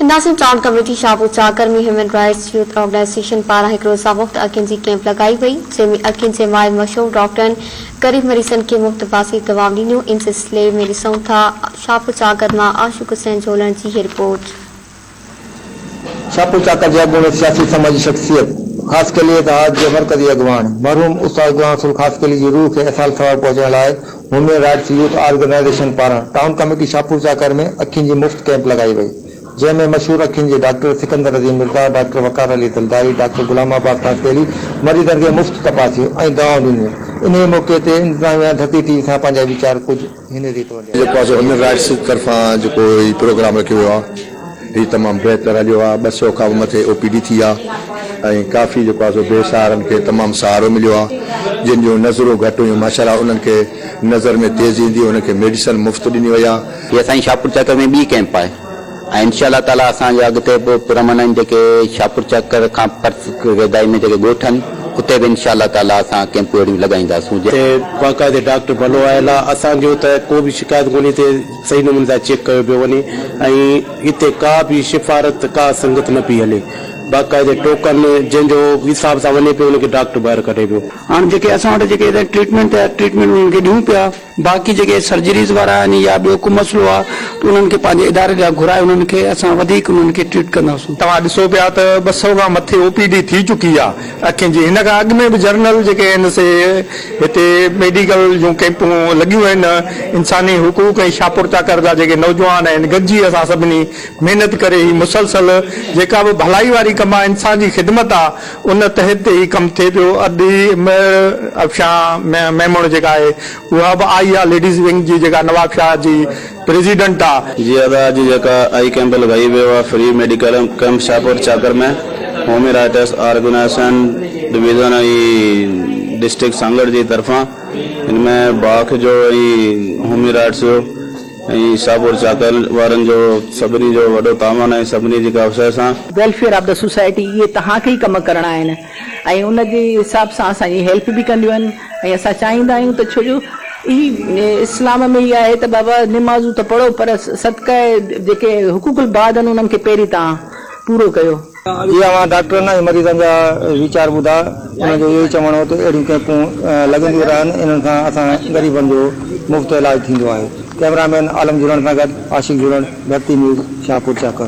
ناظرين town committee Shahpur Chakar ۾ human rights youth organisation پاران هڪ روزه مفت اکين جي ڪئمپ لڳائي وئي جنهن ۾ اکين جي ماهر مشهور ڊاڪٽرن غريب مريضن کي مفت باسي دوائون ڏنيون ان سلسلي ۾ ڏسون ٿا شاهپور چاڪر مان عاشق حسين جهولڻ جي هي رپورٽ. شاهپور چاڪر جي اڳوڻي سياسي سماجي شخصيت خاصخيلي اتحاد جي مرڪزي اڳواڻ مرحوم استاد غلام رسول خاصخيلي جي روح کي ايصال ثواب پهچائڻ لاء هيومن رائٽس يوٿ آرگنائيزيشن پاران ٽائون ڪميٽي شاهپور چاڪر ۾ اکين جي مفت ڪئمپ لڳائي وئي، جنهن ۾ مشهور اکين جي doctor Sikandar Azeem Mirza, doctor Waqar Ali Zardari, doctor Ghulam Abbas Khaskheli مريضن کي مفت تپاسيون ۽ دوائون ڏنيون. انهيء موقعي تي انتظاميا ڌرتي ٽي وي سان پنهنجا ويچار ڪجهه هن ريت ونڊيا. جيڪو آهي سو هيومن رائٽس طرفان جيڪو هي پروگرام رکيو ويو آهي هي تمام بهتر هليو آهي 200 کان به مٿي او پي ڊي ٿي آهي ۽ ڪافي جيڪو آهي سو بي سهارن کي تمام سهارو مليو آهي جن جون نظرون گهٽ هيون ماشاء الله انهن کي نظر ۾ تيزي ايندي انهن کي ميڊيسن مفت ڏني وئي آهي. هي اسان جي شاهپور چاڪر ۾ ٻي ڪئمپ آهي ۽ انشاء الله تعالي اسان جا اڳتي به پرامن آهن جيڪي شاهپور چاڪر کان پرس ويدائي ۾ جيڪي ڳوٺ آهن اتي به انشاء الله تعالي اسان ڪئمپون اهڙيون لڳائينداسون. هتي باقاعدي ڊاڪٽر ڀلو آيل آ اسان جو ته ڪو به شڪايت ڪونهي هتي صحيح نموني سان چيڪ ڪيو پيو وڃي ۽ هتي ڪا به شفارت ڪا سنگت نه پئي هلي باقاعدي ٽوڪن جنهن جو حساب سان وڃي پيو ان کي ڊاڪٽر ٻاهر ڪڍي پيو. هاڻ جيڪي اسان وٽ جيڪي هتي ٽريٽمينٽ آهي ٽريٽمينٽ انهن کي ڏيون پيا باقي جيڪي سرجريز وارا آهن يا ٻيو ڪو مسئلو آهي ته انهن کي پنهنجي اداري ڏانهن گهرائي انهن کي اسان وڌيڪ انهن کي ٽريٽ ڪنداسون. توهان ڏسو پيا ته 200 کان مٿي او پي ڊي ٿي چڪي آ اکين جي هن کان اڳ ۾ به جرنل جيڪي آهن سي هتي ميڊيڪل جون ڪئمپون لڳيون آهن انساني حقوق ۽ شاهپورچاڪر جا جيڪي نوجوان آهن گڏجي اسان سڀني محنت ڪري هي مسلسل جيڪا به ڀلائي واري ڪم آ انسان جي خدمت آ ان تحت هي ڪم ٿئي پيو. ادي مهر افشان ميمڻ جيڪا آهي اها به آئي آ ليڊيز ونگ جي جيڪا نوابشاهه جي پريزيڊنٽ آ. جي ادا اڄ جيڪا آئي ڪئمپ لڳائي ويو آ free medical camp Shahpur Chakar ۾ human rights organisation division ۽ district Sanghar جي طرفان ان ۾ باک جو ۽ هيومن رائٽس جو ۽ شاهپور چاڪر وارن جو سڀني جو وڏو تعاون ۽ سڀني جي ڪاوشن سان. ويلفيئر آف the society اهي توهان کي ئي ڪم ڪرڻا آهن ۽ ان جي حساب سان اسان جي هيلپ به ڪنديون آهن ۽ اسان چاهيندا آهيون ته ڇو جو هي اسلام ۾ ئي آهي ته بابا نمازون ته پڙهو پر صدقه جيڪي حقوق العباد آهن انهن کي پهرين توهان پورو ڪيو. جي اوهان ڊاڪٽرن ۽ مريضن جا ويچار ٻڌا، انهن جو اهو ئي چوڻ هو ته اهڙيون ڪئمپون لڳنديون رهن، انهن سان اسان غريبن جو مفت علاج ٿيندو آهي. ڪئميرا مين عالم جهولڻ سان گڏ عاشق جهولڻ، ڌرتي نيوز، شاهپور چاڪر.